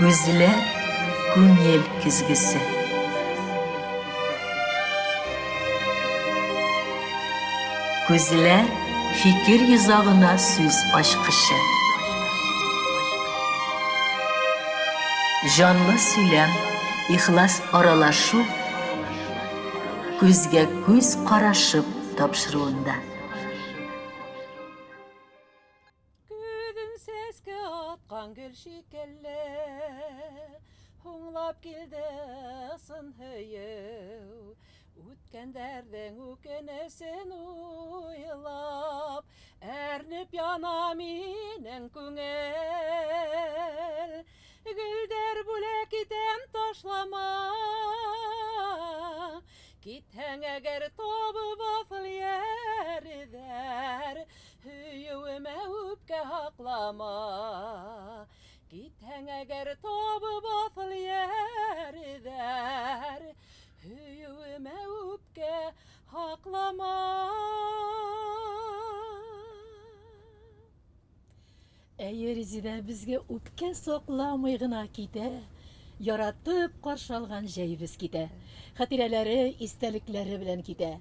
Күзләр күңел көзгесе. Күзләр фикер йозагына сүз ачкычы. Җанлы сөйләм, ихлас аралашу күзгә күз карашып тапшыруында. Көзен сәскә аткан гөл шикелле, Һуңлап килде сын һөю. Үткәндәрдең үкенесен уйлап, Әрнеп яна минең күңел. Гөлдәр бүләк итәм, ташлама. Китһәң әгәр табып асыл ярдәр, Һөюемә үпкә һаклама. Китһәң әгәр табып асыл ярдәр, Һөюемә үпкә һаклама. Әйе, Резидә безгә үпкә сакламый гына китә. Яратып каршы алган җәебез китә. Хатирәләре, истәлекләре белән китә.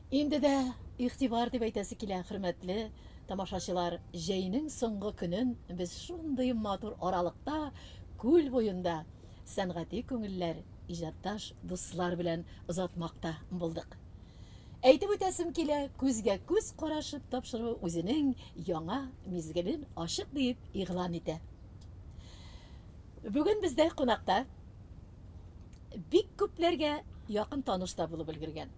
Инде дә игътибар дип әйтәсе килә, хөрмәтле тамашачылар, җәйнең соңгы көнен без шундый матур аралыкта, күл буенда сәнгати күңелләр, иҗатташ дуслар белән озатмакта булдык. Әйтеп үтәсем килә, күзгә күз карашып тапшыру үзенең яңа мизгелен ачык диеп игълан итә. Бүген бездә кунакта бик күпләргә якын таныш та булып өлгергән.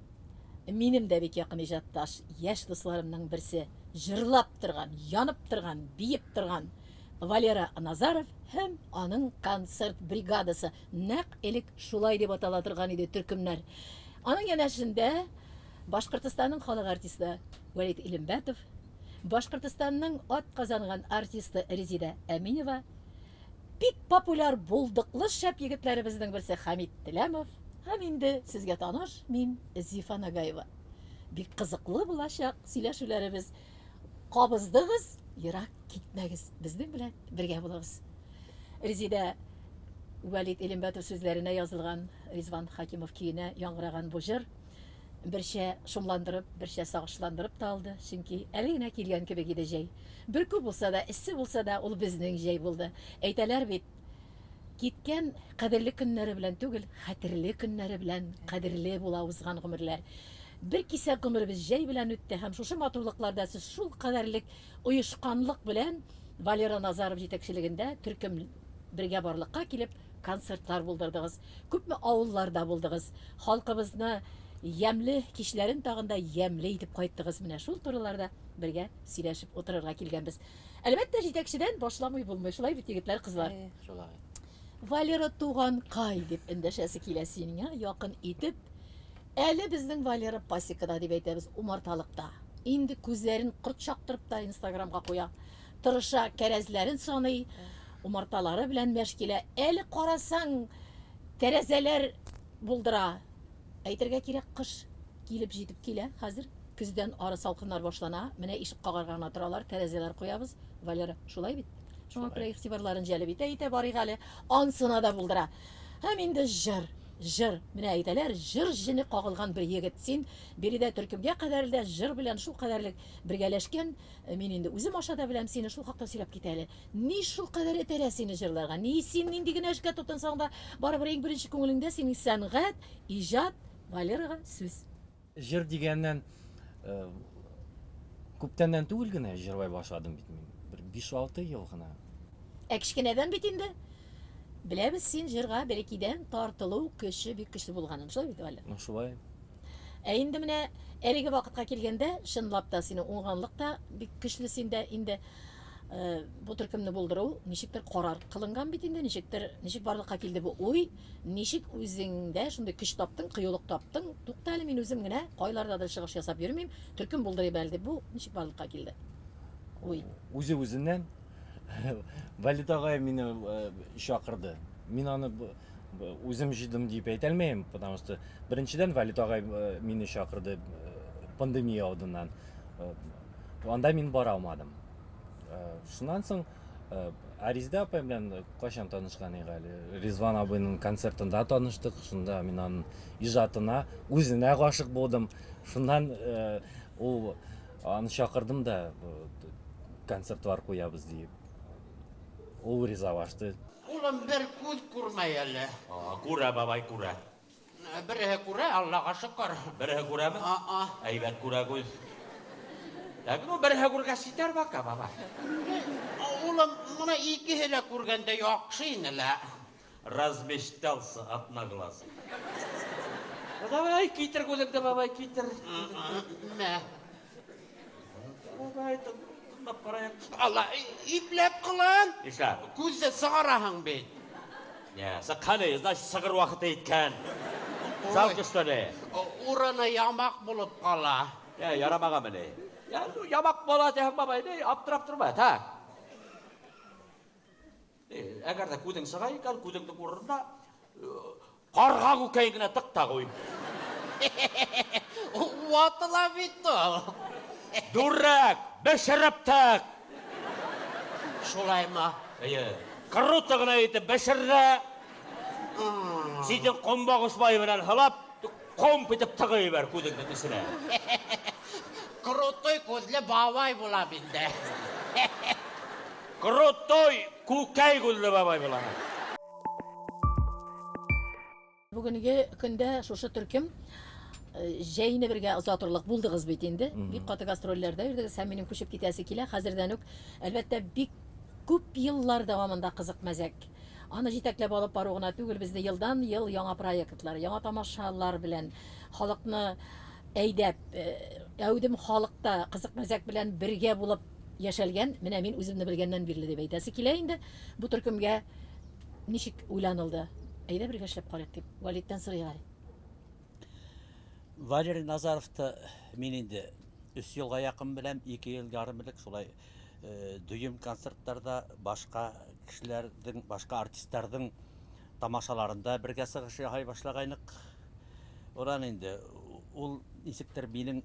Минем дә бик якын иҗатташ, яшь дусларымның берсе, җырлап торган, янып торган, биеп торган Валера Назаров һәм аның концерт бригадасы. Нәкъ элек шулай дип атала торган иде төркемнәр. Аның янәшендә Башкортостанның халык артисты Вәлит Илембәтов, Башкортостанның атказанган артисты Резидә Әминева, бик популяр булдыклы шәп егетләребезнең берсе Хәмит Теләмов һәм инде сезгә таныш мин Зифа Нагаева. Бик кызыклы булачак сөйләшүләребез. Кабыздыгыз, ерак китмәгез, безнең белән бергә булыгыз. Резидә Вәлит Илембәтов сүзләренә язылган Ризван Хакимов көенә яңгыраган бу җыр берчә шомландырып, берчә сагышландырып та алды, чөнки әле генә килгән кебек иде җәй. Бөркү булса да, эссе булса да, ул безнең җәй булды. Әйтәләр бит, киткән кадерле көннәре белән түгел, хәтерле көннәре белән кадерле була узган гомерләр. Бер кисәк гомеребез җәй белән үтте һәм шушы матурлыкларда сез шул кадәрлек оешканлык белән Валера Назаров җитәкчелегендә төркем бергә барлыкка килеп, концертлар булдырдыгыз. Күпме авылларда булдыгыз. Халкыбызны ямьле кичләрен тагын да ямьле итеп кайттыгыз. Менә шул турыларда бергә сөйләшеп утырырга килгәнбез. Әлбәттә, җитәкчедән башламый булмый. Шулай бит, егетләр, кызлар? Шулай. Валера туганкай дип эндәшәсе килә сиңа якын итеп. Әле безнең Валера пасекада дип әйтәбез, умарталыкта. Инде күзләрен корт чактырып та Инстаграмга куя. Тырыша, кәрәзләрен саный, умарталары белән мәш килә. Әле карасаң, тәрәзәләр булдыра. Әйтергә кирәк, кыш килеп җитеп килә хәзер. Көздән ары салкыннар башлана. Менә ишек кагарга гына торалар, тәрәзәләр куябыз. Валера, шулай бит? Шуңа күрә игътибарларын җәлеп итә-итә барыйк әле. Ансына да булдыра. Һәм инде җыр, җыр. Менә әйтәләр, җыр җене кагылган бер егет син. Биредә төркемгә кадәр дә җыр белән шул кадәрлек бергәләшкән. Мин инде үзем аша да беләм сине, шул хакта сөйләп кит әле. Ни шул кадәр этәрә сине җырларга? Ни син нинди генә эшкә тотынсаң да, барыбер иң беренче күңелеңдә синең сәнгать, иҗат, Валерага сүз. Җыр дигәннән, күптәннән түгел генә җырлай башладым бит мин. Бер 5-6 ел гына. Ә кечкенәдән бит инде. Беләбез, син җырга бәләкәйдән тартылу көче бик көчле булганын. Шулай бит, Валя? Ну, шулай. Ә инде менә әлеге вакытка килгәндә, чынлап та синең уңганлык та бик көчле синдә инде. Бу төркемне булдыру ничектер карар кылынган бит инде, ничектер, ничек барлыкка килде бу уй, ничек үзеңдә шундый көч таптың, кыюлык таптың, тукта әле мин үзем генә кайлардадыр чыгыш ясап йөрмим, төркем булдырыйм әле дип, бу ничек барлыкка килде? Уй. Үзе үзеннән. Валид агай мине чакырды. Мин аны үзем җыйдым дип әйтә алмыйм, потому что беренчедән Валид агай мине чакырды пандемия алдыннан. Анда мин бара алмадым. Шуннан соң Ә Резидә апай белән кайчан танышкан идек әле? Ризван абыйның концертында таныштык. Шунда мин аның иҗатына, үзенә гашык булдым. Шуннан ул аны чакырдым да концертлар куябыз диеп. Ул ризалашты. Улым бер күз күрмәй әле. Күрә, бабай, күрә. Береһе күрә, Аллага шөкер. Береһе күрәме? А-а. Әйбәт күрә күз. Так, ну береһе күргәч җитәр бака, бабай. Улым, моны икеһе дә күргәндә яхшы ине лә. Размечтался одноглазый. Ну давай, китер күзеңне, бабай, китер. Мә. Бабай, тыңлап караек. Алла, ипләп кылан. Нишләп? Күзне сыгараһың бит. Не, сыккан, значит, сыгыр вакыты иткән. Жалко, что ли? Урыны ямак булып кала. Я, ярамаган мени. Я, ну, ямак була диһәң, бабай, не, аптырап торма, так. Әгәр дә күзең сыга икән, күзеңнең урынына карга күкәй генә тык та куй. Ватыла бит ул. Дурак, бешереп тык. Шулаймы? Әйе. Круто гына итеп бешер дә, синең көнбагыш мае белән һылап, комп итеп тыгып җибәр күзеңнең эченә. Крутой күзле бабай була инде. Крутой күкәй күзле бабай була. Бүгенге көндә шушы төркем җәйне бергә озатырлык булдыгыз бит инде. Бик каты гастрольләрдә йөрдегез һәм минем күчеп китәсе килә. Хәзердән үк, әлбәттә, бик күп еллар дәвамында кызык мәзәк. Аны җитәкләп алып бару гына түгел, безне елдан-ел яңа проектлар, яңа тамашалар белән халыкны әйдәп, әүдем халыкта кызык мәзәк белән бергә булып яшәлгән. Менә мин үземне белгәннән бирле дип әйтәсе килә инде. Бу төркемгә ничек уйланылды? Әйдә бергә эшләп карыйк дип, Валидтән сорыйк әле. Валерий Назаровты мин инде 3 елга якын беләм, 2 ел ярым элек шулай дөем концертларда башка кешеләрнең, башка артистларның тамашаларында бергә чыгыш ясый башлагайнык. Уран инде ул ничектер минем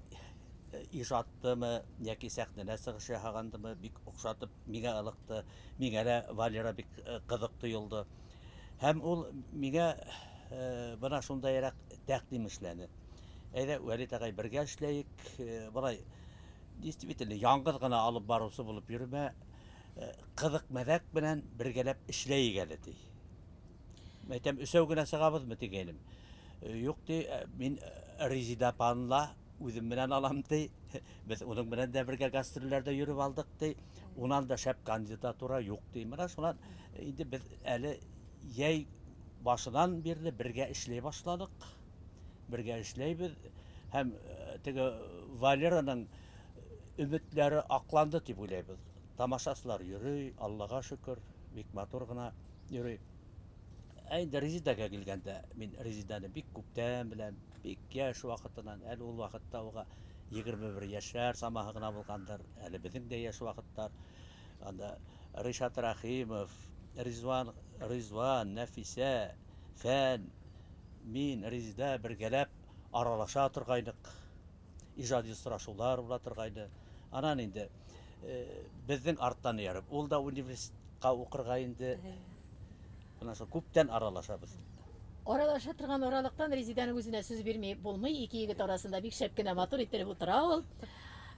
ижаттымы яки сәхнәдә чыгыш ясагандымы бик охшатып миңа ылыкты. Миңа да Валера бик кызык тоелды. Һәм ул миңа бына шундайрак тәкъдим эшләде. Әйдә, Вәлит агай, бергә эшләйек. Болай действительно яңгыз гына алып баручы булып йөрмә, кызык мәзәк белән бергәләп эшләйек әле, ди. Әйтәм, өсәү генә чыгабызмы дигәнем. Юк, ди, мин Резида апанла үзем белән алам, ди. Без уның белән дә бергә гастрольләрдә йөреп алдык, ди. Унан да шәп кандидатура юк, ди. Менә шуннан инде без әле йәй башынан бирле бергә эшли башладык. Бергә эшләйбез. Һәм теге Валераның өметләре акланды дип уйлайбыз. Тамашачылар йөри, Аллага шөкер, бик матур гына йөри. Ә инде Резидәгә килгәндә, мин Резидәне бик күптән беләм, бик яшь вакытыннан, әле ул вакытта уга 21 яшьләр самаһы гына булгандыр, әле безнең дә яшь вакытлар. Анда Ришат Рәхимов, Ризван, Ризван, Нәфисә, Фән, мин, Резидә бергәләп аралаша торгайнык. Иҗади сорашулар була торгайны. Анан инде безнең арттан ияреп, ул да университетка укырга инде. Менә шул күптән аралашабыз. Аралаша торган аралыктан Резидәнең үзенә сүз бирми булмый. Ике егет арасында бик шәп кенә матур иттереп утыра ул.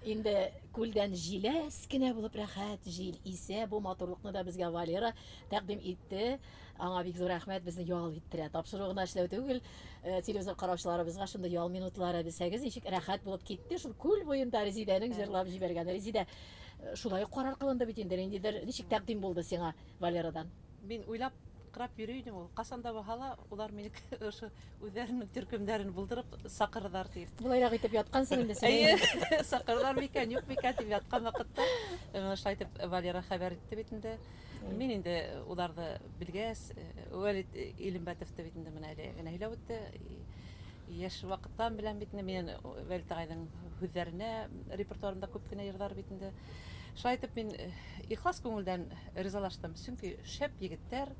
Инде күлдән җиләс кенә булып рәхәт җил исә. Бу матурлыкны да безгә Валера тәкъдим итте. Аңа бик зур рәхмәт, безне ял иттерә. Тапшыру гына эшләү түгел, телевизор караучыларыбызга шундый ял минутлары бирсәгез, ничек рәхәт булып китте шул күл буенда Резидәнең җырлап җибәргәне. Резидә, шулай ук карар кылынды бит инде, ниндидер, ничек тәкъдим булды сиңа Валерадан? Мин уйлап карап йөри идем ул. Касан да булһа ла, улар мине ошо үзләренең төркемнәрен булдырып сакырдар дип. Болайрак итеп яткансың инде син. Әйе, сакырдар микән, юк микән дип яткан вакытта, менә шулай итеп Валера хәбәр итте бит инде. Мин инде уларны белгәс, Вәлит Илембәтов та бит инде менә әле генә һөйләп үтте. Яшь вакыттан белән бит инде мин Вәлит агайның һүзләренә репертуарымда күп кенә йырлар бит инде. Шулай итеп мин ихлас күңелдән ризалаштым. Чөнки шәп егетләр,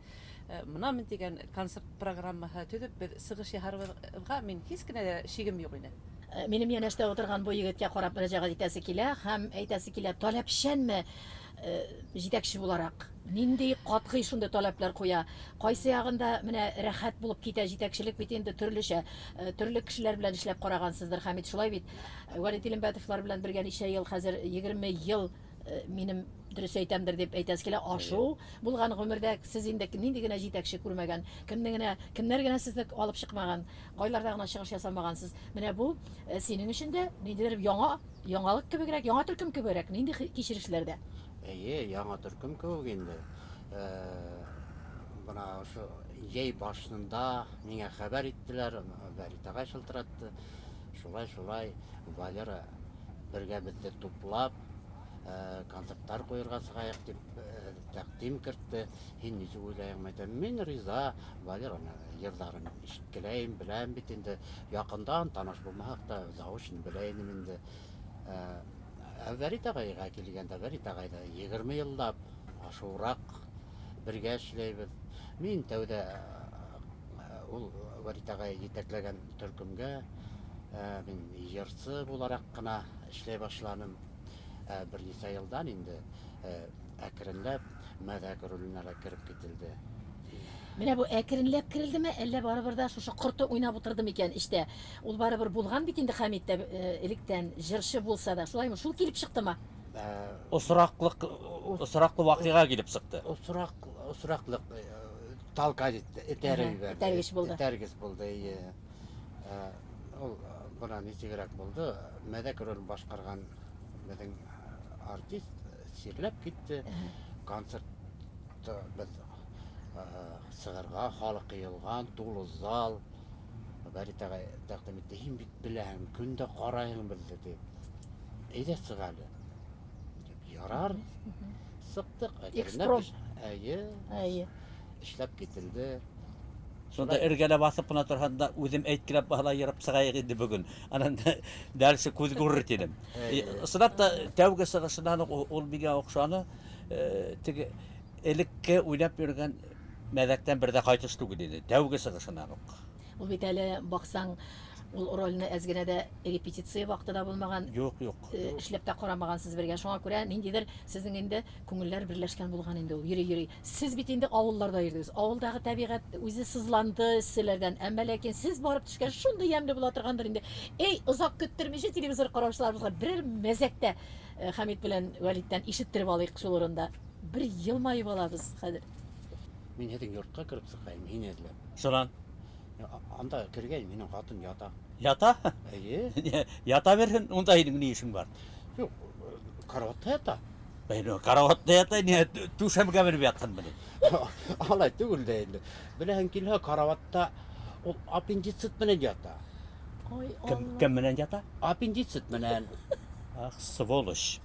мына мин дигән концерт программаһы төзеп без чыгыш яһарыбызга мин һич кенә дә шигем юк иде. Э, минем янәштә утырган бу егеткә карап мөрәҗәгать итәсе килә һәм әйтәсе килә, таләпчәнме э, җитәкче буларак? Нинди катгый шундый таләпләр куя? Кайсы ягында менә рәхәт булып китә җитәкчелек бит инде төрлечә, э, төрле кешеләр белән эшләп карагансыздыр, Хәмит, шулай бит? Вәлит Илембәтовлар белән бергә ничә ел, хәзер 20 ел минем дөрес әйтәмдер дип әйтәсе килә, ашу булган гомердә сез инде нинди генә җитәкче күрмәгән, кемне генә, кемнәр генә сезне алып чыкмаган, кайларда гына чыгыш ясамагансыз. Менә бу э, синең өчен дә ниндидер яңа, яңалык кебегрәк, яңа төркем кебегрәк, нинди кичерешләрдә? Әйе, яңа төркем кебек инде. Э, менә шул җәй башында миңа хәбәр иттеләр, Вәлит агай шылтыратты. Шулай, шулай, Валера бергә безне туплап, э, концертлар куерга чыгаек дип э, тәкъдим кертте. Һин ничек уйлайың? Әйтәм, мин риза. Валераны йырларын ишеткәләем, беләм бит инде. Якындан таныш булмасак та, заочно белә идем инде. Э, ә Вәрит агайга килгәндә, Вәрит агай да 20 еллап ашуырак бергә эшләйбез. Мин тәүдә ул Вәрит агай җитәкләгән төркемгә мин җырчы буларак кына эшләй башладым. Берничә елдан инде әкренләп мәзәк роленә дә кереп кителде. Менә бу әкренләп керелдеме, әллә барыбер дә шушы корты уйнап утырды микән эчтә? Ул барыбер булган бит инде Хәмиттә электән җырчы булса да, шулаймы? Шул килеп чыктымы? Осраклык, осраклы вакыйга килеп чыкты. Осрак, осраклык толкать итте, этәреп җибәрде. Этәргеч булды. Этәргеч булды, әйе. Ул бына ничегрәк булды, мәзәк ролен башкарган безнең артист чирләп китте. Концерт без чыгарга халык ыелган, тулы зал. Фәрит агай тәкъдим итте, һин бит беләһең, көн дә карайһың безне дип. Әйдә чык әле. Ярар. Сыктык. Экспромт. Әйе. Әйе. Эшләп кителде. Шунда эргәлә басып кына торганда үзем әйткеләп бала ерып чыгаек инде бүген. Анан дальше күз күрер дидем. Чынлап та тәүге чыгышыннан ук ул миңа охшаны. Теге элекке уйнап йөргән мәзәктән бер дә кайтыш түгел иде. Тәүге чыгышыннан ук. Ул бит әле баксаң, ул рольне әз генә дә репетиция вакыты да булмаган. Юк, юк. Эшләп тә карамагансыз бергә. Шуңа күрә ниндидер сезнең инде күңелләр берләшкән булган инде ул. Йөри-йөри. Сез бит инде авылларда йөрдегез. Авылдагы табигать үзе сызланды эсселәрдән. Әмма ләкин сез барып төшкән шундый ямьле була торгандыр инде. Эй, озак көттермичә телевизор караучыларыбызга берәр мәзәк тә Хәмит белән Вәлиттән ишеттереп алыйк шул урында. Бер елмаеп алабыз хәзер. Мин һеҙҙең йортҡа кереп сыҡайым, һине эҙләп. Шунан? Анда кергән минең ҡатын ята. Ята? Эйе. Ята бирһен, унда һинең ни эшең бар? Юҡ, караватта ята. Бәйне, караватта ята, ни түшәмгә менеп ятһын мени? Алай түгел дә инде. Беләһең килһә, караватта ул аппендицит менән ята. Ой, Кем, кем менән ята? Аппендицит менән. Ах, сволочь.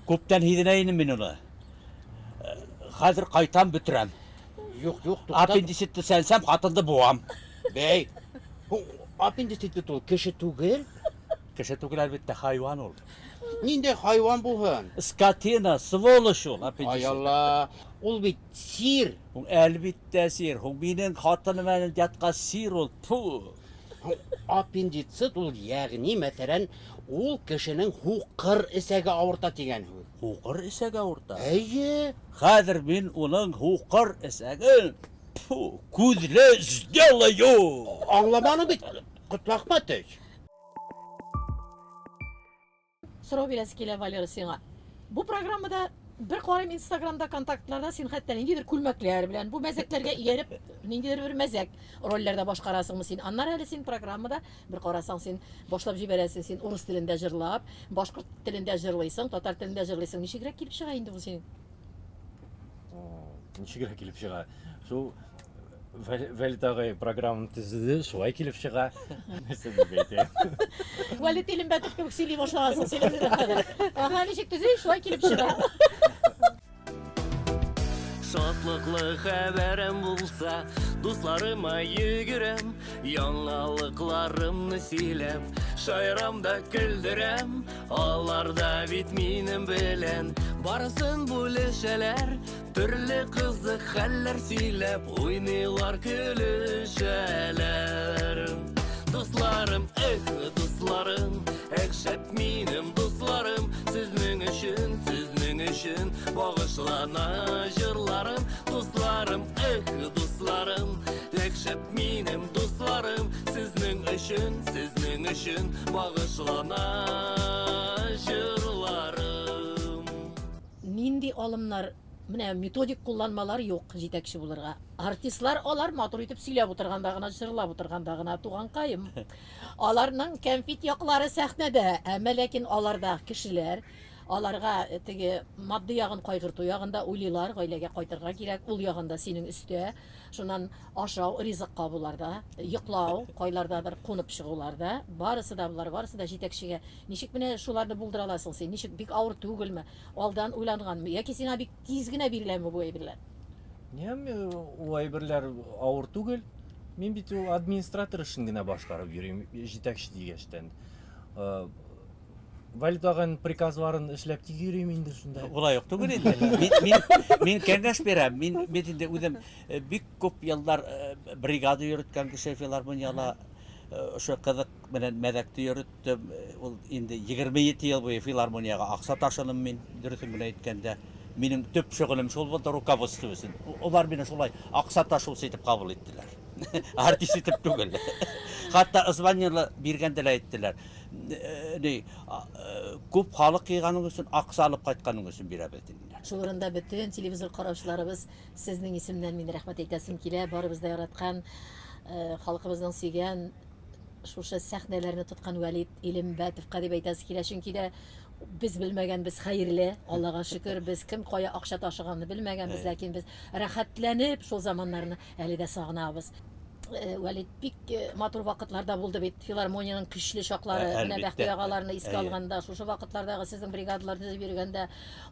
Күптән һиҙенә инем мин уны. Хәзер кайтам, бетерәм. Юк, юк, тукта. Аппендицитны сәнсәм, хатынны буам. Бәй. Аппендицит бит ул кеше түгел. Кеше түгел, әлбәттә, хайван ул. Нинди хайван булһын? Скотина, сволочь ул, аппендицит. Ай Алла, ул бит сир. Ул әлбәттә сир. Ул минем хатыным белән яткан сир ул. Тфу. Аппендицит ул, ягъни, мәсәлән, ул кешенең һукыр эсәге авырта дигән һүз. Һукыр эсәге авырта? Әйе. Хәзер мин уның һукыр эсәген, тфу, күзле сделаю. Аңламадың бит, Котлахматыч. Сорау бирәсе килә, Валера, сиңа. Бу программада бер карыйм Инстаграмда, контактларда син хәтта ниндидер күлмәкләр белән, бу мәзәкләргә ияреп, ниндидер бер мәзәк рольләрдә башкарасыңмы син? Аннары әле син программада бер карасаң, син башлап җибәрәсең, син урыс телендә җырлап, башкорт телендә җырлыйсың, татар телендә җырлыйсың. Ничегрәк килеп чыга инде бу синең? Ничегрәк килеп чыга? Шул Вәлит агай программаны төзеде, шулай килеп чыга. Нәрсә дип әйтәм? Вәлит Илембәтов кебек сөйли башлагансың син үзең хәзер. Ага, ничек төзи, шулай килеп чыга. Шатлыклы хәбәрем булса, дусларыма йөгерәм, яңалыкларымны сөйләп, шаярам да көлдерәм. Алар да бит минем белән барысын бүлешәләр, Төрле кызык хәлләр сөйләп уйныйлар, көлешәләр. Дусларым, эх, дусларым, эх, шәп минем дусларым, сезнең өчен, сезнең өчен багышлана җырларым. Дусларым, эх, дусларым, эх, шәп минем дусларым, сезнең өчен, сезнең өчен багышлана җырларым. Нинди алымнар, менә методик кулланмалар юк җитәкче булырга. Артистлар алар матур итеп сөйләп утырганда гына, җырлап утырганда гына, туганкаем. Аларның кәнфит яклары сәхнәдә, әмма ләкин аларда кешеләр, аларга э, теге матди ягын кайгырту ягында уйлыйлар, гаиләгә кайтырга кирәк, ул ягында синең өстә. Шуннан ашау, ризык кабуларда, йоклау, кайлардадыр кунып чыгуларда, барысы да болар, барысы да җитәкчегә. Ничек менә шуларны булдыра аласың син? Ничек бик авыр түгелме? Алдан уйланганмы? Яки сиңа бик тиз генә биреләме бу әйберләр? Нем, ул әйберләр авыр түгел. Мин бит ул администратор эшен генә башкарып йөрим, җитәкче дигәчтән. Э, Валид аганың приказларын эшләп тик йөрим инде шунда. Улай ук түгел инде. Мин, мин, мин кәңәш бирәм. Мин бит инде үзем э, бик күп еллар э, бригада йөрткән кеше филармониялә ошо кызык белән мәзәкте йөреттем. Ул инде 27 ел буе филармониягә акча ташыдым мин, дөресен генә әйткәндә. Минем төп шөгылем шул булды, руководство өчен. Алар мине шулай акча ташучы итеп кабул иттеләр. Артист итеп түгел. Хәтта званиелы биргәндә дә әйттеләр. Ни, күп халык йыйганың өчен, акча алып кайтканың өчен бирәбез диделәр. Шул урында бөтен телевизор караучыларыбыз сезнең исемнән мин рәхмәт әйтәсем килә. Барыбыз да яраткан, халкыбызның сөйгән шушы сәхнәләрне тоткан Вәлид Илембәтовка дип әйтәсе килә. Чөнки дә без белмәгәнбез хәерле, Аллага шөкер, без кем кая акча ташыганны белмәгәнбез, ләкин без рәхәтләнеп шул заманнарны әле дә сагынабыз. Э, Вәлид, бик э, матур вакытларда булды бит филармониянең көчле чаклары. Ә, Менә әлбиттә. Бәхти агаларны искә Әйе. алганда, шушы вакытлардагы сезнең бригадалар төзеп йөргәндә,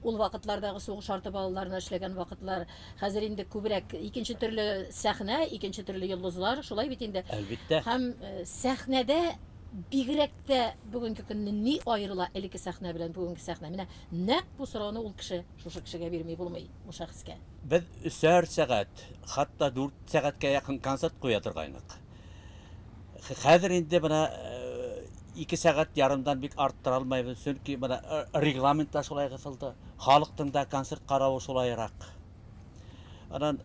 ул вакытлардагы сугыш арты балаларына эшләгән вакытлар. Хәзер инде күбрәк икенче төрле сәхнә, икенче төрле йолдызлар, шулай бит инде. Әлбиттә. Һәм э, сәхнәдә бигрәк тә бүгенге көнне ни аерыла элекке сәхнә белән бүгенге сәхнә? Менә нәкъ бу сорауны ул кеше шушы кешегә бирми булмый, бу шәхескә. Без өчәр сәгать, хәтта дүрт сәгатькә якын концерт куя торгайнык. Хәзер инде менә ике сәгать ярымдан бик арттыра алмайбыз, чөнки менә регламент та шулай кысылды. Халыкның да концерт каравы шулайрак. Анан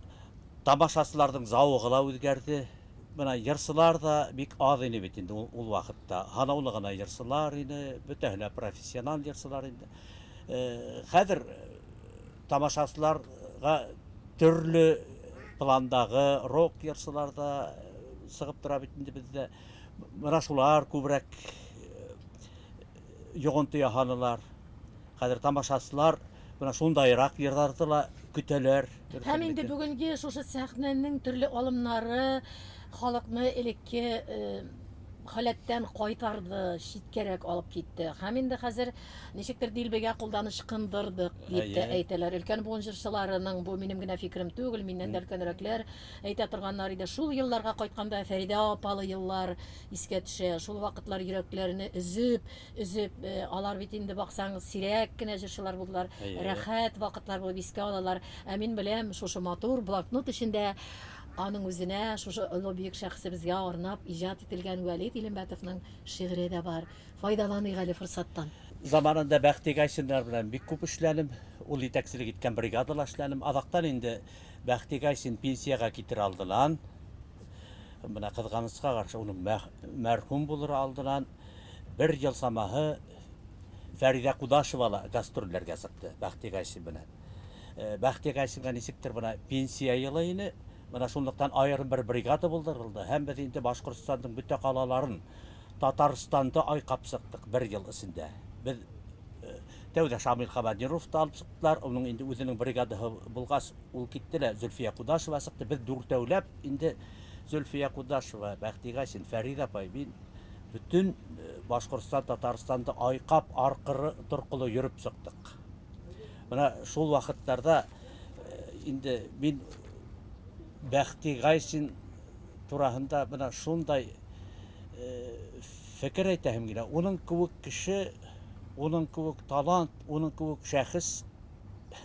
тамашачыларның зәвыгы да үзгәрде. Менә йырчылар да бик аз иде бит инде ул, ул вакытта. Һанаулы гына йырчылар иде, бөтәһе дә профессионал йырчылар инде. Хәзер тамашачыларга төрле пландагы рок йырчылар да чыгып тора бит инде бездә. Менә шулар күбрәк йогынты яһадылар. Хәзер тамашачылар менә шундайрак йырларны да көтәләр. Һәм инде бүгенге шушы сәхнәнең төрле алымнары халыкны элекке халәттән кайтарды, читкәрәк алып китте. Һәм инде хәзер ничектер дилбегә кулдан ычкындырдык дип тә әйтәләр. Өлкән буын җырчыларының, бу минем генә фикерем түгел, миннән дә өлкәнрәкләр әйтә торганнар иде. Шул елларга кайтканда Фәридә апалы еллар искә төшә. Шул вакытлар йөрәкләрне өзеп, өзеп, алар бит инде баксаң сирәк кенә җырчылар булдылар. Рәхәт вакытлар булып искә алалар. Ә мин беләм, шушы матур блокнот эчендә аның үзенә, шушы олы бөек шәхесебезгә арнап иҗат ителгән Вәлид Илембәтовның шигыре дә бар. Файдаланыйк әле форсаттан. Заманында Бәхти Гайсиннар белән бик күп эшләдем. Ул җитәкчелек иткән бригадада эшләдем. Азактан инде Бәхти Гайсин пенсиягә китер алдынан, менә кызганычка каршы, уның мәрхүм булыр алдынан бер ел самаһы Фәридә Кудашева ла гастрольләргә чыкты Бәхти Гайсин белән. Бәхти Гайсинга ничектер менә пенсия елы ине, менә шунлыктан аерым бер бригада булдырылды һәм без инде Башкортстанның бөтә калаларын, Татарстанда айкап чыктык бер ел эчендә. Без тәүдә Шамил Хабадировты алып чыктылар, уның инде үзенең бригадасы булгач, ул китте лә, Зөлфия Кудашева чыкты. Без дүртәүләп инде Зөлфия Кудашева, Бәхти Гайсин, Фәридә апай, мин бөтен Башкортстан, Татарстанда айкап, аркыры торкылы йөреп чыктык. Менә шул вакытларда инде мин Бәхти Гайсин тураһында менә шундай фикер әйтәһем килә. Уның кебек кеше, уның кебек талант, уның кебек шәхес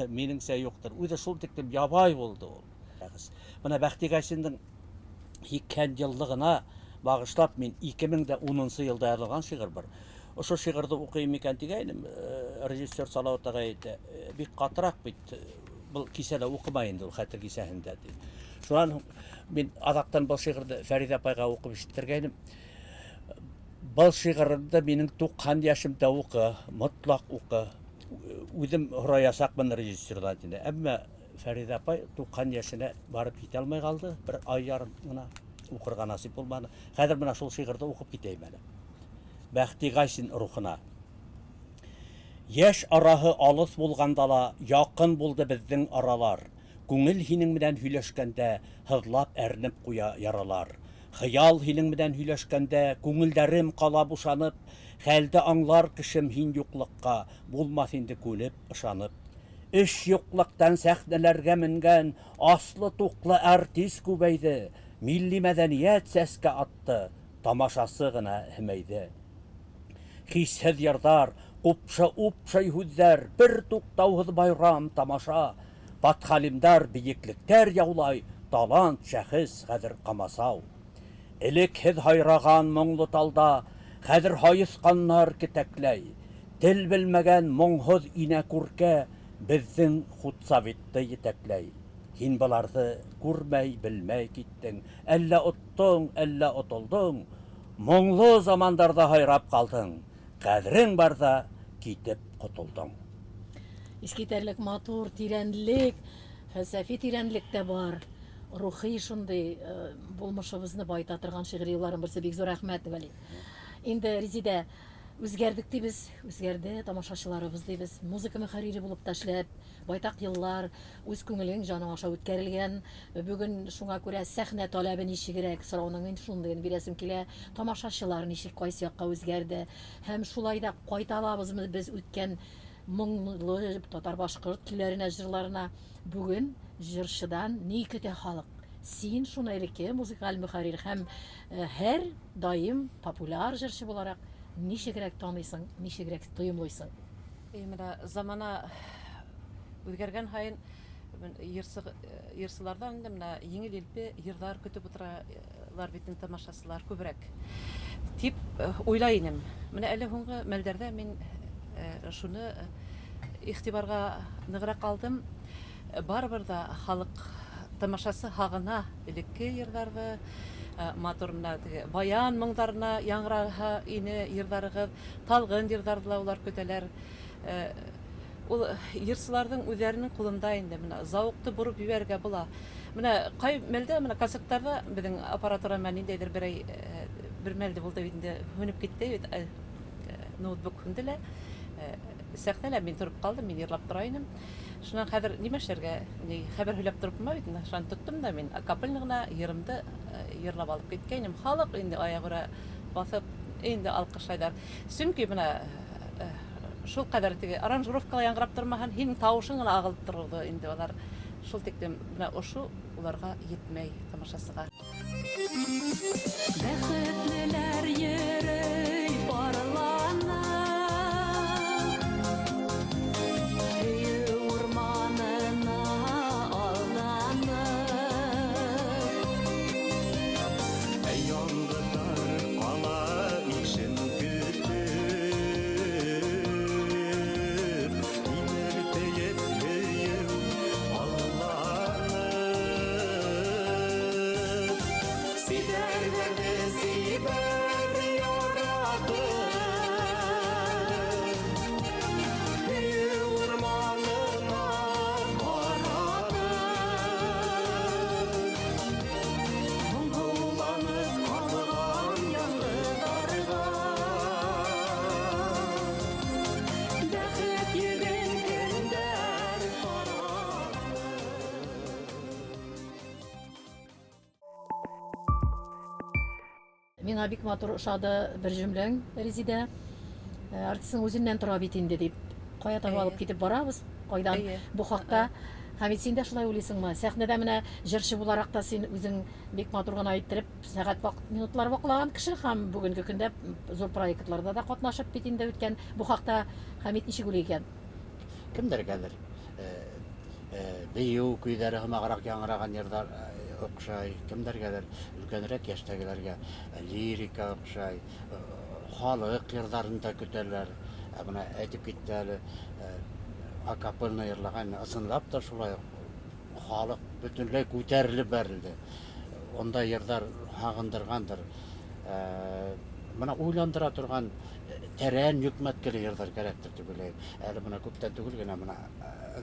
минеңчә юктыр. Үзе шул тиклем ябай булды ул. Шәхес. Менә Бәхти Гайсинның 80 еллыгына багышлап мин 2010 нчы елда язылган шигырь бар. Ошо шигырьне укыйм микән дигәйнем, режиссер Салават агай әйтә, бик катырак бит, был кисәдә укыма инде ул хәтер кисәһендә ди. Шуннан һуң мин азактан был шигырьне Фәридә апайга укып ишеттергәйнем. Был шигырымды минем 90 яшемдә укы, мотлак укы. Үзем һораячакмын режиссердан диде. Әмма Фәридә апай 90 яшенә барып җитә алмый калды, бер ай ярым гына укырга насыйп булмады. Хәзер менә шул шигырьне укып китәйм әле. Бәхти Гайсин рухына. Яшь араһы алыс булганда ла, якын булды безнең аралар. Күңел һинең белән һөйләшкәндә, һызлап әрнеп куя яралар. Хыял һинең белән һөйләшкәндә, күңелләрем кала бушанып. Хәлде аңлар кешем һин юклыкка, булмас инде күнеп, ышанып. Эш юклыктан сәхнәләргә менгән аслы-туклы артист күбәйде, милли мәдәният сәскә атты, тамашасы гына һемәйде. Хиссез йырдар, купшы-упшый һүзләр, бертуктаусыз байрам, тамаша. Подхалимдар биеклектәр яулай, талант, шәхес хәзер камасау. Элек һез һайраган моңлы талда, хәзер һаесканнар кетәкләй. Тел белмәгән моңһыз инә күркә безнең худсоветты етәкләй. Һин боларны күрмәй, белмәй киттең, әллә оттың, әллә отылдың, Моңлы замандарда һайрап калдың, Кадрең барда китеп котылдың. Искитәрлек матур тирәнлек, фәлсәфи тирәнлек тә бар. Рухи шундый булмышыбызны баета торган шигъри юлларның берсе. Бик зур рәхмәт, Вәли. Инде Резидә, үзгәрдек дибез, үзгәрде тамашачыларыбыз дибез. Музыка мөхәррире булып та эшләп, байтак еллар үз күңелең, җаның аша үткәрелгән. Бүген шуңа күрә сәхнә таләбе ничегрәк сорауның мин шундыен бирәсем килә. Тамашачылар ничек, кайсы якка үзгәрде? Һәм шулай да кайта алабызмы без үткән моңлы татар-башкорт көйләренә, җырларына? Бүген җырчыдан ни көтә халык? Син шуны элекке музыкаль мөхәррир һәм һәр даим популяр җырчы буларак ничегрәк таныйсың, ничегрәк тоемлыйсың? Әй, менә замана үзгәргән һаен йырсы, йырсылардан инде менә җиңел-елпе йырлар көтеп утыралар бит инде тамашачылар күбрәк дип уйлай инем. Менә әле һуңгы мәлдәрдә мин шуны игътибарга ныграк алдым. Барыбер да халык тамашасы һагына элекке йырларны, матур менә теге баян моңдарына яңгыраһа ине йырларыгыз. Талгын йырдарны да улар көтәләр. Ул йырчыларның үзләренең кулында инде менә зауыкты борып җибәрергә була. Менә кай мәлдә менә концертларда безнең аппаратура менә ниндәйдер берәй бер мәлдә булды бит инде һүнеп китте бит ноутбук һүнде лә. Сәхнәлә мин торып калдым, мин йырлап тора инем. Шуннан хәзер нимә эшләргә? Ни, хәбәр һөйләп торып булмый бит инде. Шуннан тоттым да мин акапельно гына йырымды йырлап алып киткәйнем. Халык инде аягүрә басып инде алкышлайлар. Чөнки менә шул кадәр теге аранжировкалар яңгырап тормаһын, һинең тавышың гына агылып торды инде алар. Шул тиклем менә ошу уларга йитмәй тамашасыга. Бәхетлеләр йөри парланып, Сөю урманына алданып. Ә яңгырлар кала ишен көтеп, Тимер төеп һөю алланып. Сибәрләрне сибәр яратып, Һөю урманына каратып. Моңһуланып калган яңгырларга Бәхет йөген кемдәр таратты. Миңа бик матур ошады бер җөмләң, Резидә. Артистның үзеннән тора бит инде дип. Кая таба алып китеп барабыз? Кайдан бу хакта? Хәмит, син дә шулай уйлыйсыңмы? Сәхнәдә менә җырчы буларак та син үзең бик матур гына иттереп сәгать вак, минутлар ваклаган кеше һәм бүгенге көндә зур проектларда да катнашып бит инде үткән. Бу хакта Хәмит ничек уйлый икән? Кемдер хәзер бию көйләре һымаграк яңгыраган йырлар. охшай, кемнәргәдер өлкәнрәк яшьтәгеләргә лирика охшай, халык йырларын да көтәләр. Ә менә әйтеп китте әле, акапельно йырлаган, ысынлап та шулай халык бөтенләй күтәрелеп бәрелде. Онда йырлар һагындыргандыр. Менә уйландыра торган тәрән йөкмәткеле йырлар кәрәктер дип уйлыйм. Әле менә күптән түгел генә менә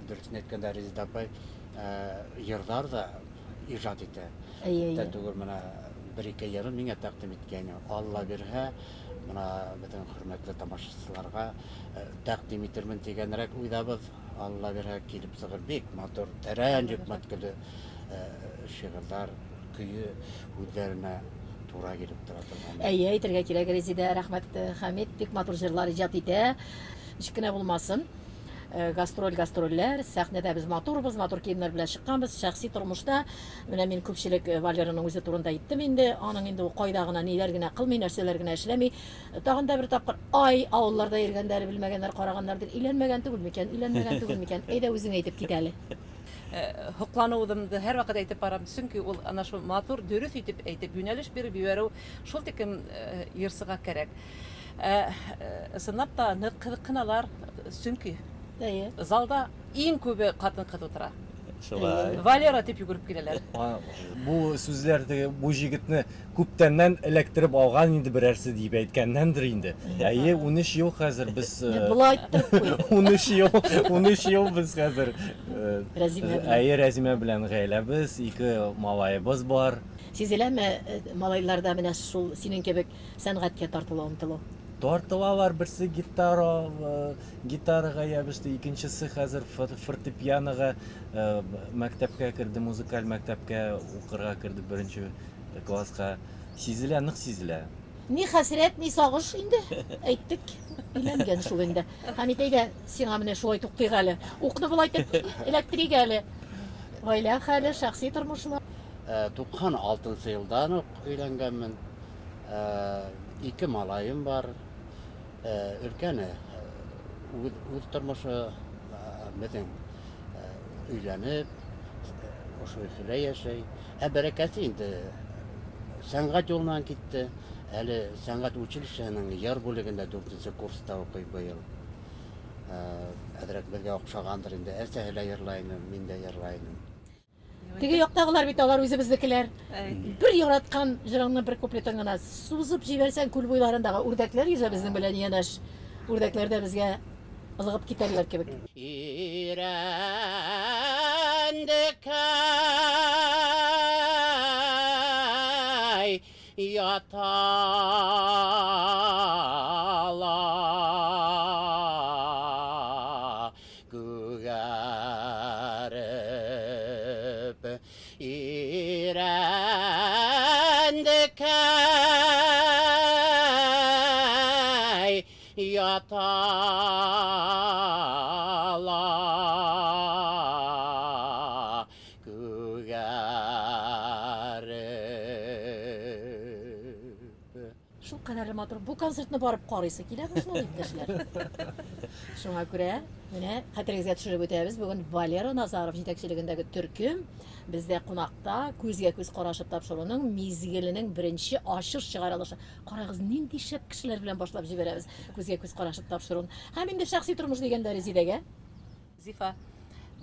дөресен әйткәндә Резеда апай йырлар да иҗат итә. Күптән түгел менә бер-ике йырын миңа тәкъдим иткән. Алла бирһә, менә безнең хөрмәтле тамашачыларга тәкъдим итермен дигәнрәк уйдабыз. Алла бирһә, килеп чыгыр бик матур, тәрән йөкмәткеле шигырьләр, көе үзләренә тура килеп тора торган. Әйе, әйтергә кирәк, Резидә, рәхмәт, Хәмит, бик матур җырлар иҗат итә. Ничек кенә булмасын, гастроль гастрольләр, сәхнәдә без матурбыз, матур киемнәр белән чыкканбыз. Шәхси тормышта, менә мин күпчелек Валераның үзе турында әйттем инде, аның инде ул кайда гына ниләр генә кылмый, нәрсәләр генә эшләми. Тагын да бер тапкыр, ай, авылларда йөргәндә әле белмәгәннәр, караганнар дип, өйләнмәгән түгел микән, өйләнмәгән түгел микән? Әйдә үзең әйтеп кит әле. Һоклануымны һәрвакыт әйтеп барам, чөнки ул ана шул матур, дөрес итеп әйтеп, юнәлеш биреп җибәрү шул тиклем йырчыга кәрәк. Ә чынлап та нык кызыксыналар, чөнки залда иң күбе хатын-кыз утыра. Шулай. Валера дип йөгереп киләләр. Бу сүзләр теге бу җегетне күптәннән эләктереп алган инде берәрсе дип әйткәннәндер инде. Әйе, 13 ел хәзер без Болай иттереп куй. 13 ел, 13 ел без хәзер Рәзимә белән. Әйе, Рәзимә белән гаиләбез, ике малаебыз бар. Сизеләме малайларда менә шул синең кебек сәнгатькә тартылу, омтылу? Тартылалар, берсе гитара, гитарага ябышты, икенчесе хәзер фортепианога мәктәпкә керде, музыкаль мәктәпкә укырга керде беренче класска. Сизелә, нык сизелә. Ни хәсрәт, ни сагыш инде, әйттек, өйләнгән шул инде. Хәмит, әйдә, сиңа менә шулай туктыйк әле. Укны болай итеп эләктерик әле. Гаилә хәле, шәхси тормышлар. 96 нчы елдан ук өйләнгәнмен. Ике малаем бар. Өлкәне үз, үз тормышы безнең өйләнеп, шушы Өфедә яши. Ә бәрәкәсе инде сәнгать юлыннан китте. Әле сәнгать училищеның яр бүлегендә дүртенче курста укый быел. Әзрәк безгә охшагандыр инде. Әсәһе лә йырлай инде, мин дә йырлай идем. Теге яктагылар бит алар үзебезнекеләр. Бер яраткан җырыңны бер куплетын гына сузып җибәрсәң, күл буйларындагы үрдәкләр йөзә безнең белән янәш. Үрдәкләр дә безгә ылыгып китәрләр кебек. Ирәндекәй яталар күгәреп, Ирәндекәй ятала күгәреп. Шул кадәрле матур. Бу концертны барып карыйсы килә башлады, иптәшләр. Шуңа күрә менә хәтерегезгә төшереп үтәбез, бүген Валера Назаров җитәкчелегендәге төркем бездә кунакта, күзгә күз карашып тапшыруның мизгеленең беренче ачыш чыгарылышы. Карагыз, нинди шәп кешеләр белән башлап җибәрәбез күзгә күз карашып тапшыруын. Һәм инде шәхси тормыш дигәндә Резидәгә. Зифа,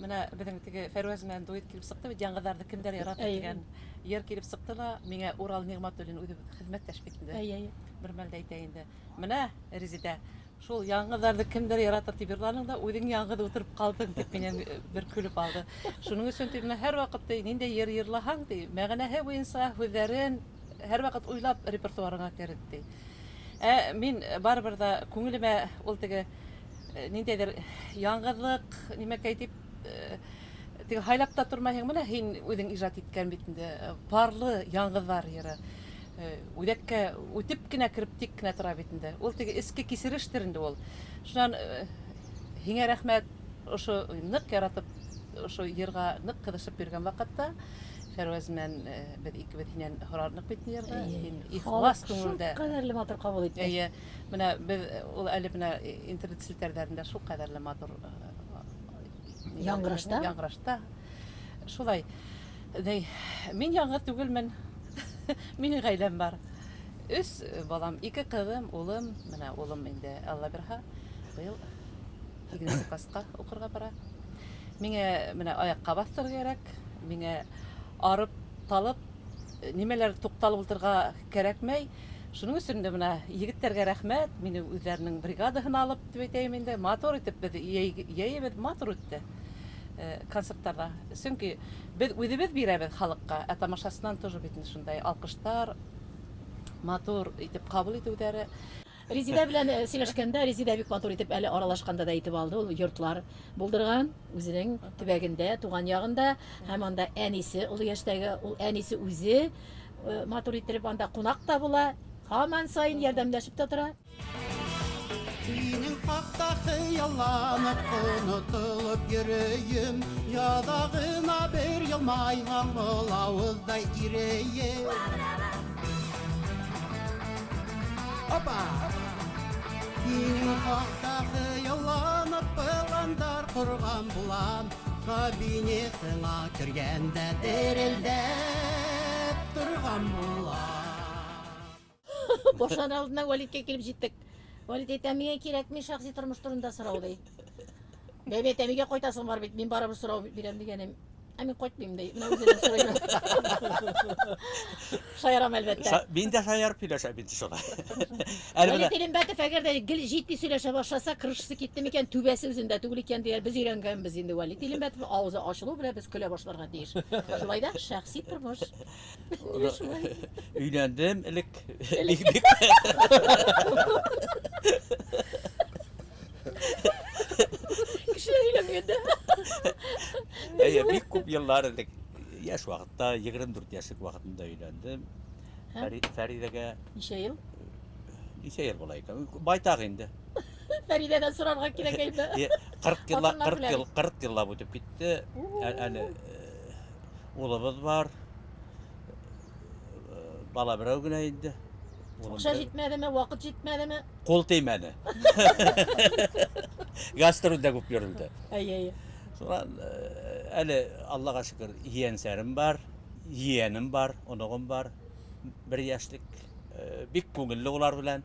менә безнең теге Фәрваз белән дуэт килеп чыкты бит, яңгырларны кемдер ярата дигән йыр килеп чыкты ла, миңа Урал Нигъмәтуллин үзе хезмәттәш бит инде. Әйе, әйе. Бер мәлдә әйтә инде. Менә, Резидә, шул яңгырларны кемдер яратыр дип йырладың да, үзең яңгыз утырып калдың дип миннән бер көлеп алды. Шуның өчен ди, менә һәрвакыт ди, ниндәй йыр йырлаһаң ди, мәгънәһе буенча һүзләрен һәрвакыт уйлап репертуарыңа керт ди. Ә мин барыбер да күңелемә ул теге ниндәйдер яңгызлык нимәкәй дип теге һайлап та тормайһың менә һин үзең иҗат иткән бит инде парлы яңгызлар йыры үзәккә үтеп кенә кереп тик кенә тора бит инде ул теге эчке кичерештер инде ул шуннан һиңә рәхмәт ошо нык яратып ошо йырга нык кызышып йөргән вакытта Фәрваз белән без икебез һиннән һоранык бит йырны һин ихлас күңелдә шулкадәрле матур кабул итте әйе Менә без ул әле менә интернет челтәрләрендә шул кадәрле матур яңгырашта. Яңгырашта. Шулай. Ни, мин яңгыз түгелмен. Минем гаиләм бар. Өч балам, ике кызым, улым. Менә улым инде Алла бирһә, быел икенче класска укырга бара. Миңа менә аякка бастырырга кирәк. Миңа арып, талып, нимәләр тукталып утырырга кәрәкмәй. Шуның өчен дә менә егетләргә рәхмәт, мине үзләренең бригадаһына алып дип әйтәем инде. Матур итеп без йәебез матур үтте. Концертларда. Чөнки без үзебез бирәбез халыкка, ә тамашасыннан тоже бит инде шундай алкышлар, матур итеп кабул итүләре. Резидә белән сөйләшкәндә, Резидә бик матур итеп әле аралашканда да әйтеп алды, ул йортлар булдырган үзенең төбәгендә, туган ягында, һәм анда әнисе олы яшьтәге, ул әнисе үзе матур иттереп анда кунак та була, һаман саен ярдәмләшеп тә тора. Синең хакта хыялланып, онытылып йөрөем, Язагына бер елмайган балавыздай иреем. Опа! Синең хакта хыялланып, пландар корган булам, Кабинетыңа кергәндә дерелдәп торган булам. Башлар алдыннан Вәлиткә килеп җиттек. Вәлит әйтә, миңа кирәкми шәхси тормыш турында сорау, ди. Бәби әйтә, мигә кайтасың бар бит, мин барыбер сорау бирәм дигәнем. Ә мин кайтмыйм, ди. Менә үзеннән сорыйм. Шаярам, әлбәттә. Мин дә шаярып сөйләшәм инде шулай. Әле Вәлит Илембәтов әгәр дә гел җитди сөйләшә башласа, крышасы китте микән, түбәсе үзендә түгел икән дияр. Без өйрәнгәнбез инде Вәлит Илембәтов авызы ачылу белән без көлә башларга тиеш. Шулай да шәхси тормыш. Өйләндем элек. Кешеләр өйләнгәндә. Әйе, бик күп еллар элек. Яшь вакытта, 24 яшьлек вакытында өйләндем. Фәридәгә. Ничә ел? Ничә ел була икән? Байтак инде. Фәридәдән сорарга кирәк инде. 40 еллап, 40 ел, 40 еллап үтеп китте. Әле Улыбыз бар. Бала берәү генә инде. Акча җитмәдеме, вакыт җитмәдеме? Кул тимәде. Гастрольдә күп йөрелде. Әйе, әйе. Шуннан әле Аллага шөкер, җиянсәрем бар, җиянем бар, оныгым бар. Бер яшьлек. Бик күңелле улар белән.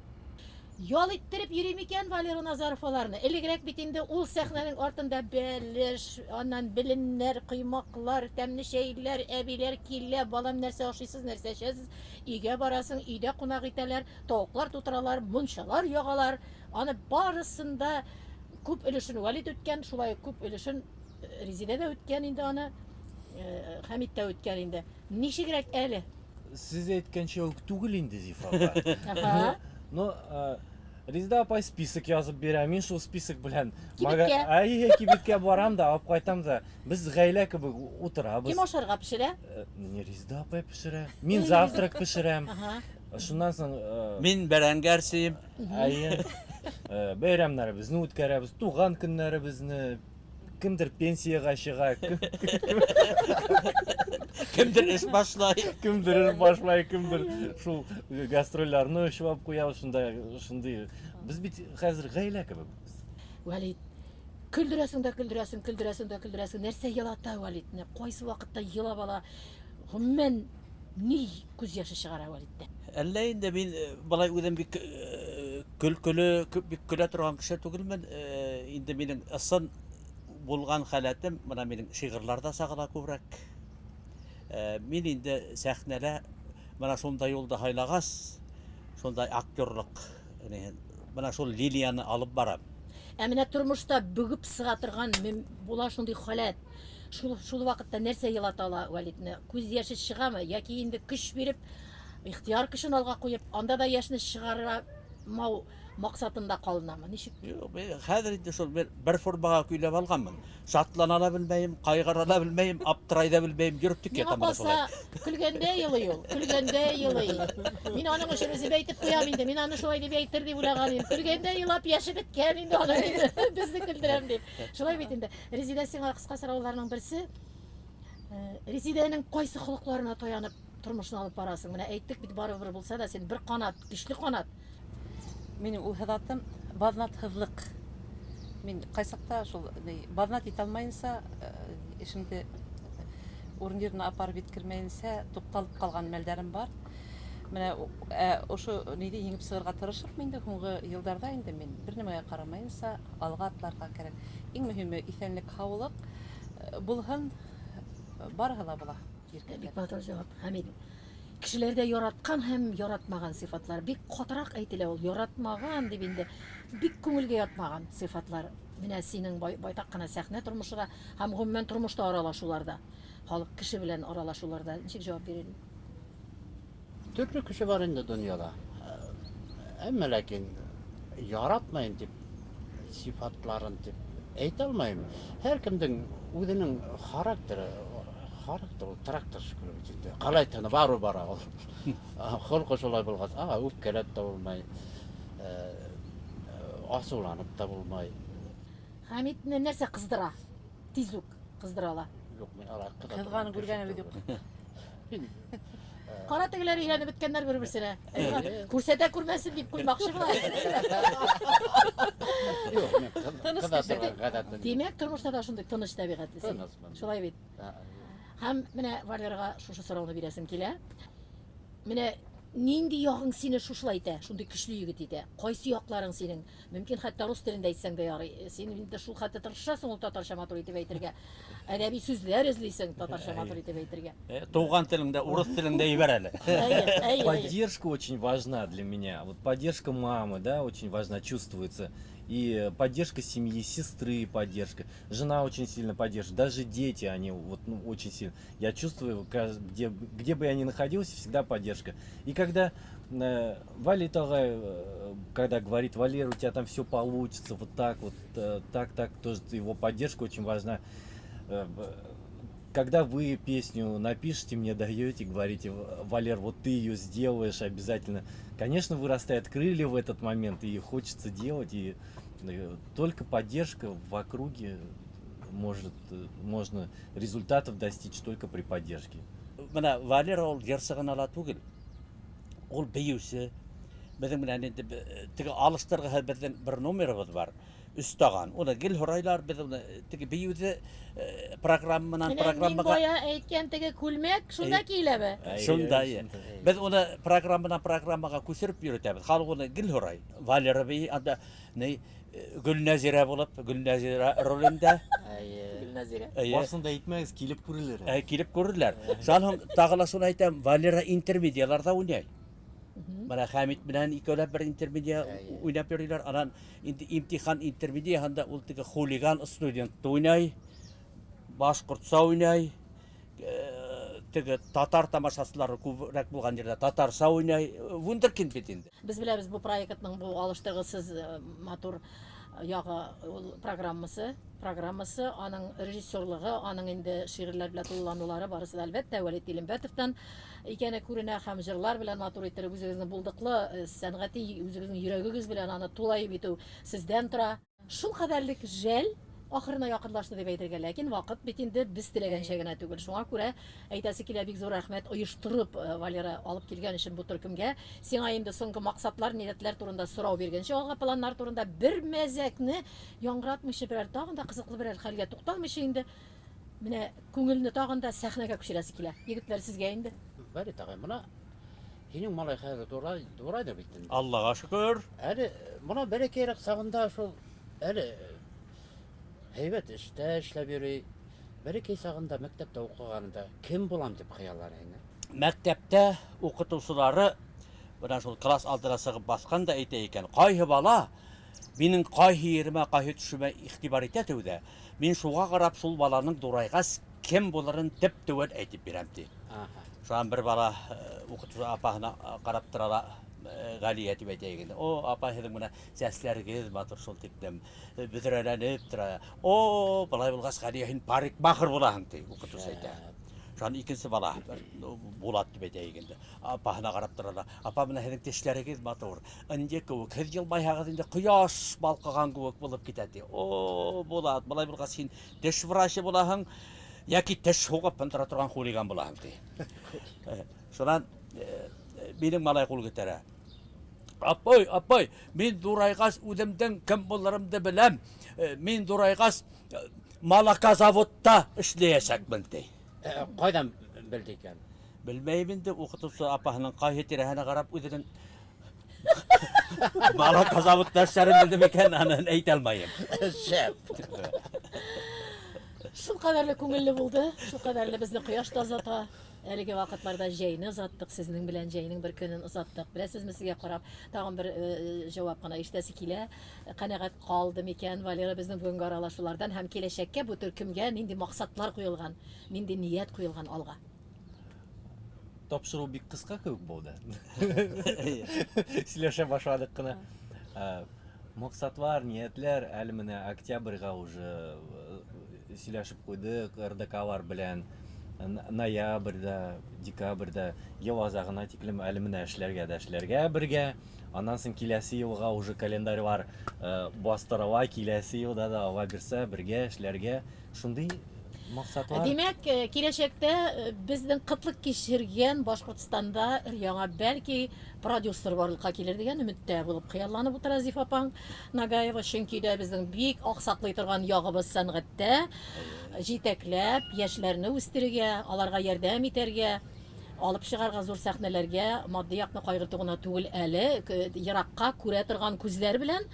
Ял иттереп йөри микән Валера Назаров аларны? Элегрәк бит инде ул сәхнәнең артында бәлеш, аннан беленнәр, коймаклар, тәмле чәйләр, әбиләр килә, балам нәрсә ашыйсыз, нәрсә эчәсез, өйгә барасың, өйдә кунак итәләр, тавыклар тутыралар, мунчалар ягалар. Аны барысын да күп өлешен Вәлит үткән, шулай ук күп өлешен Резидә дә үткән инде аны, Хәмит тә үткән инде. Ничегрәк әле? Сез әйткәнчә үк түгел инде, Зифа апа. Ну, Резеда апай список язып бирә, мин шул список белән Кибеткә. Әйе, кибеткә барам да, алып кайтам да. Без гаилә кебек утырабыз. Кем ашарга пешерә? Не Резеда апай пешерә. Мин завтрак пешерәм. Шуннан соң Мин бәрәңге әрчим. Әйе. Бәйрәмнәребезне үткәрәбез, туган көннәребезне, Кемдер пенсиягә чыга, кемдер эш башлай, кемдер эш башлай, кемдер шул гастрольләрне очлап куя, шунда шундый. Без бит хәзер гаилә кебек. Вәлид, көлдерәсең дә көлдерәсең, көлдерәсең дә көлдерәсең. Нәрсә елата Вәлидне? Кайсы вакытта елап ала? Гомумән, ни күз яше чыгара Вәлидтә? Әллә инде мин э, болай үзем бик э, көлкеле, бик көлә торган кеше түгелмен. Э, инде минем ысын булган халәтем, менә минем шигырьләрдә чагыла күбрәк. Мин инде сәхнәдә менә шундай юлда һайлагач, шундай актерлык, менә шул линияне алып барам. Ә менә тормышта бөгеп сыга торган була шундый халәт. Шул, шул вакытта нәрсә елата ала Вәлидне? Күз яше чыгамы яки инде көч биреп, ихтыяр көчен алга куеп, анда да яшьне чыгармау максатында калынамы? Ничек? Юк, мин хәзер инде шул бер, бер формага көйләп алганмын. Шатлана да белмәем, кайгыра да белмәем, аптырай да белмәем, йөреп тик Миңа ятам менә калса, шулай. көлгәндә елый ул, көлгәндә елый. Мин аның өчен үзем әйтеп куям инде, мин аны шулай дип әйтер дип уйлаган идем. Көлгәндә елап яше беткән инде аның инде, безне көлдерәм дип. Шулай бит инде. Резидә, сиңа кыска сорауларның берсе. Э, Резидәнең кайсы холыкларына таянып тормышны алып барасың? Менә әйттек бит, барыбер булса да, син бер канат, көчле канат. Минем ул һәдатым базнатһызлык. Мин кайсакта шул ни, базнат итә алмаенча, э, эшемдә. урын җиренә апарып җиткермәенчә тукталып калган мәлдәрем бар. Менә ә ошо ниде җиңеп чыгарга тырышып инде һуңгы елларда инде мин бер нәмәгә карамаенча алга атларга кирәк. Иң мөһиме исәнлек, һаулык булһын, барыһы ла була. Бик матур җавап, Хәмид. Кешеләрдә яраткан һәм яратмаган сыйфатлар бик катырак әйтелә ул. Яратмаган дип инде бик күңелгә ятмаган сыйфатлар. Менә синең байтак кына сәхнә тормышы да һәм гомумән тормышта аралашуларда, халык кеше белән аралашуларда ничек җавап бирер идең? Төрле кеше бар инде дөньяда. Әмма ләкин яратмыйм дип сыйфатларын дип әйтә алмыйм. Һәркемнең үзенең характеры, характер ул трактор шикелле бит инде. Қалай тыны бару бара ул. Холкы шулай булгач, ага, үпкәләп тә булмый, асуланып та булмый. Хәмитне нәрсә кыздыра? Тиз үк кыздыра ала. Юк, мин алай кыза Кызганын күргәнебез юк. Кара тегеләр өйләнеп беткәннәр бер-берсенә. Күрсәтә күрмәсен дип куймакчы була. Юк, мин кыза торган гадәтем. Димәк, тормышта да шундый тыныч табигатьле син. Тынычмын. Шулай бит. Һәм менә Валерага шушы сорауны бирәсем килә. Менә нинди ягың сине шушылай итә, шундый көчле егет итә? Кайсы якларың синең? Мөмкин хәтта рус телендә әйтсәң дә ярый. Син инде шул хәтле тырышасың ул татарча матур итеп әйтергә. Әдәби сүзләр эзлисең татарча матур итеп әйтергә. Туган телеңдә, урыс телеңдә җибәр әле. Әйе, әйе, әйе. Поддержка очень важна для меня. Вот поддержка мамы, да, очень важна, чувствуется. И поддержка семьи, сестры поддержка. Жена очень сильно поддерживает. Даже дети, они вот, ну, очень сильно. Я чувствую, где бы я ни находился, всегда поддержка. И когда Валит агай, когда говорит, Валер, у тебя там все получится, вот так вот, так, так, тоже его поддержка очень важна. Когда вы песню напишете, мне даете, говорите, Валер, вот ты ее сделаешь обязательно. Конечно, вырастают крылья в этот момент, и хочется делать, и только поддержка в округе может, можно результатов достичь только при поддержке. Менә Валера ул җырчы гына ла түгел. Ул биюче. Безнең белән инде теге алыштыргы безнең бер номерыбыз бар. Өс таган. Уны гел һорайлар, без уны теге биюде программанан Менә мин программага бая әйткән теге күлмәк шунда киеләме? Шунда, иә. Без уны программадан программага күчереп йөртәбез. Халык уны гел һорай. Валера бии анда ни Гөлнәзирә булып, Гөлнәзирә ролендә. Гөлнәзирә. Барсын да әйтмәгез, килеп күрерләр. Ә, килеп күрерләр. Шуннан соң тагы ла шуны әйтәм, Валера интермедияларда уйный. Менә Хәмит белән икәүләп бер интермедиа уйнап йөриләр. Анан инде имтихан интермедиаһында ул теге хулиган студент уйный, башкортча уйный, теге татар тамашасылары күбрәк булган җирдә татарча уйный. Вундеркинд бит инде. Без беләбез бу проектның бу алыштыргысыз матур ягы ул программасы, программасы, аның режиссерлыгы, аның инде шигырьләр белән тулыланулары барысы да әлбәттә Вәлит Илембәтовтан икәне күренә һәм җырлар белән матур иттереп үзегезнең булдыклы сәнгати үзегезнең йөрәгегез белән аны тулаем итү сездән тора. Шул кадәрлек жәл, ахырына якынлашты дип әйтергә, ләкин вакыт бит инде без теләгәнчә генә түгел. Шуңа күрә әйтәсе килә, бик зур рәхмәт оештырып, Валера, алып килгән өчен бу төркемгә. Сиңа инде соңгы максатлар, ниятләр турында сорау биргәнче, алга планнар турында бер мәзәкне яңгыратмыйча, берәр тагын да кызыклы берәр хәлгә тукталмыйча инде, менә күңелне тагын да сәхнәгә күчерәсе килә. Егетләр, сезгә инде. Валит агай, менә Синең малай хәзер дурай, дурайдыр бит инде. Аллага шөкер. Әле моны бәләкәйрәк чагында шул әле һәйбәт эштә эшләп йөри. Бәләкәй чагында мәктәптә укыганында кем булам дип хыяллана иде? Мәктәптә укытучылары менә шул класс алдына чыгып баскан да әйтә икән, кайһы бала минем кайһы йиремә, кайһы төшемә игътибар итә тәүдә, мин шуга карап шул баланың дурайгач кем булырын төп-төгәл әйтеп бирәм, ди. Шуннан бер бала укытучы апасына карап тора да, Галия дип әйтә инде. О, апа, сезнең менә чәчләрегез матур шул тиклем, бөдрәләнеп тора. О, болай булгач, Галия, син парикмахер буласың, ди, укытучы әйтә. Шуннан икенче бала, Булат дип әйтә инде. Апасына карап тора да, апа, менә сезнең тешләрегез матур, ынҗы кебек, сез елмайсагыз инде кояш балкыган кебек булып китә, ди. О, Булат, болай булгач, син Теш врачы булаһың, яки теш сугып тындыра торган хулиган булаһың, ди. Шуннан минем малай кул күтәрә. Апай, апай, мин дурайгач үземнең кем булырымны беләм. Мин дурайгач молокозаводта эшләячәкмен, ди. Э, кайдан белде икән? Белмәйм инде, укытучы апаһының кайсы тирәһенә карап үзенең Бала заводта эшләрен белде микән, аны әйтә алмыйм. Шәп. Шул кадәрле күңелле булды, шул кадәрле безне кояш та озата. Әлеге вакытларда җәйне озаттык, сезнең белән җәйнең бер көнен озаттык. Беләсезме, сезгә карап тагын бер э, җавап кына ишетәсе килә. Канәгать калды микән Валера безнең бүгенге аралашулардан һәм киләчәккә бу төркемгә нинди максатлар куелган, нинди ният куелган алга? Тапшыру бик кыска кебек булды. Сөйләшә башладык кына. Ә, Максатлар, ниятләр әле менә октябрьгә уже э, сөйләшеп куйдык РДКлар белән. Ноябрьдә, декабрьдә ел азагына тиклем әле менә эшләргә дә эшләргә бергә. Аннан соң киләсе елга уже календарьлар э, бастырыла, киләсе елда да Алла бирсә бергә эшләргә. Шундый максатлар. Димәк, э, киләчәктә э, безнең кытлык кичергән Башкортстанда яңа бәлки продюсер барлыкка килер дигән өметтә булып хыялланып утыра Зифа апаң Нагаева, чөнки дә безнең бик аксаклый торган ягыбыз сәнгатьтә җитәкләп, яшьләрне үстерергә, аларга ярдәм итәргә, алып чыгарга зур сәхнәләргә, матди якны кайгырту гына түгел әле, еракка күрә торган күзләр белән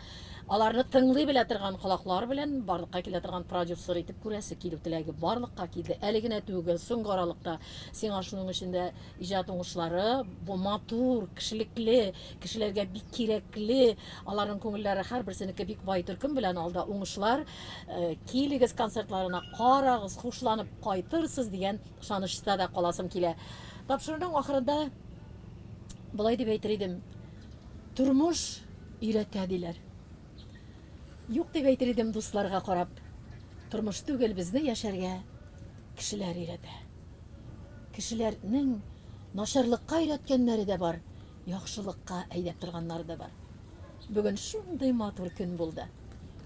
Аларны тыңлый белә торган колаклар белән барлыкка килә торган продюсер итеп күрәсе килү теләге барлыкка килде. Әле генә түгел, соңгы аралыкта сиңа шуның өчен дә иҗат уңышлары, бу матур, кешелекле, кешеләргә бик кирәкле, аларның күңелләре һәрберсенеке бик бай төркем белән алда уңышлар. Э, килегез концертларына, карагыз, хушланып кайтырсыз дигән ышанычта да каласым килә. Тапшыруның ахырында болай дип әйтер идем. Тормыш өйрәтә диләр. Юк дип әйтер идем дусларга карап. Тормыш түгел безне яшәргә кешеләр өйрәтә. Кешеләрнең начарлыкка өйрәткәннәре дә бар, яхшылыкка әйдәп торганнары да бар. Бүген шундый матур көн булды.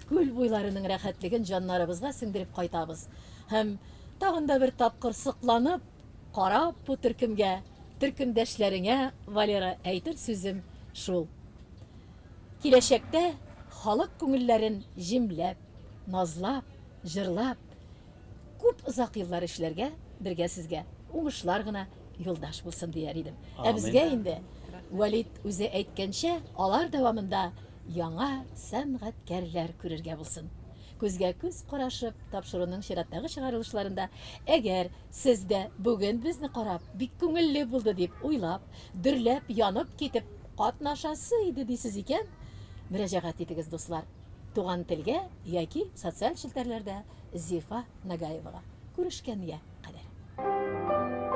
Күл буйларының рәхәтлеген җаннарыбызга сеңдереп кайтабыз. Һәм тагын да бер тапкыр сокланып, Карап бу төркемгә, төркемдәшләреңә, Валера, әйтер сүзем шул. Киләчәктә халык күңелләрен җимләп, назлап, җырлап, күп озак еллар эшләргә бергә сезгә уңышлар гына юлдаш булсын дияр идем. Ә безгә инде, Вәлит үзе әйткәнчә, алар дәвамында яңа сәнгатькәрләр күрергә булсын. Күзгә күз карашып, тапшыруның чираттагы чыгарылышларында, әгәр сез дә бүген безне карап, бик күңелле булды дип уйлап, дөрләп, янып китеп катнашасы иде дисез икән, мөрәҗәгать итегез, дуслар, Туган телгә яки социаль челтәрләрдә Зифа Нагаевага. Күрешкәнгә кадәр.